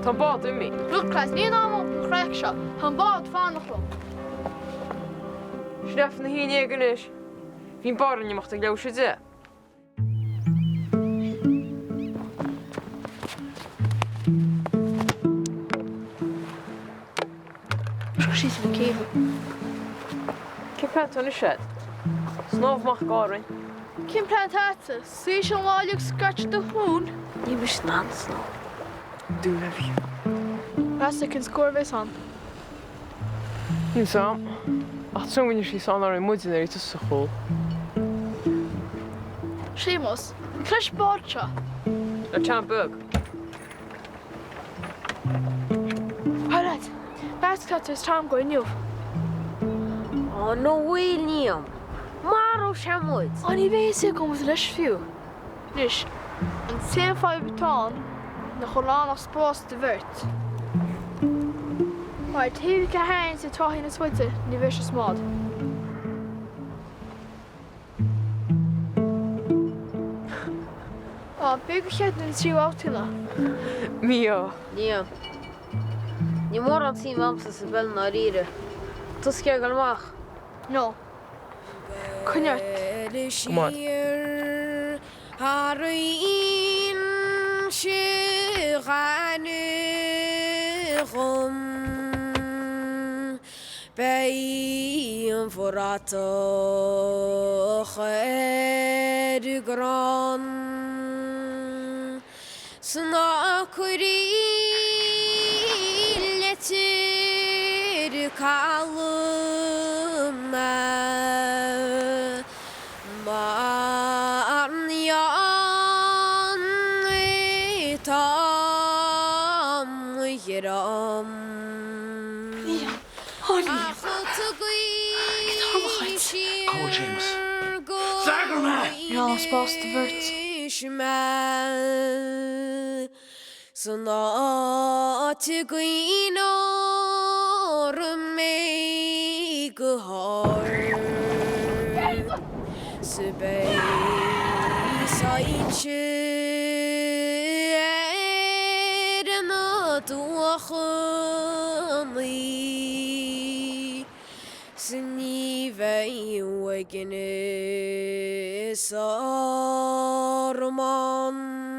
Tá an bád imithe. Look lads, níl am agam don chraic seo. Tá an bád ag fanacht liom. Sin leath na 11 anois. Bhí an bád in imeacht ag leathuair tar éis 10. Síos na céibhe. Cén plean atá anois agat? Snámh amach go Árainn. Cén plean atá agatsa? Suí an lá uilig scaite do thún? Níl mise in ann snámh. Do heavy. Meas tú cén scór a bheas ann? Níl 's a'm. Ach triomaíonn sí sán orainn muide nuair a bhí tusa sa chúl. Séamus, cad leis an bád seo? Le teann beag. Hi lads, meas tú cad tá tar éis Tom go inniu? Ó no way Liam! Maróidh sé muid! Ó ní bheidh fhios agam leis fiú. Anois, an t-aon fadhb atá ann nach bhfuil ann ach spás do bheirt. Mar taobh a tharraingt sa tráth níos faide ní bheidh sé sa mbád. Á, b'fhéidir gur cheart an tríú babhta. Mí-ádh. Liam. Níl mórán suim a'msa sa bpeil i ndáiríre. Tusa ag iarraidh dul amach? No. Coinnigh ort. Go maith. Thar fhoinse ghainimh dhom beidh an bhratach ar an gcrann 's ná cuir í leitir caladh mé. Mar tá mo dhroim. Liam, Á Liam, cad atá mo chuid? Cá bhfuil Séamus? Freagair mé! Níl ann ach spás do bheirt. San áit a gcaoineofar mé go hard 's beidh soilse ar na dumhchannaí 's ní bheidh uaigneas orm ann.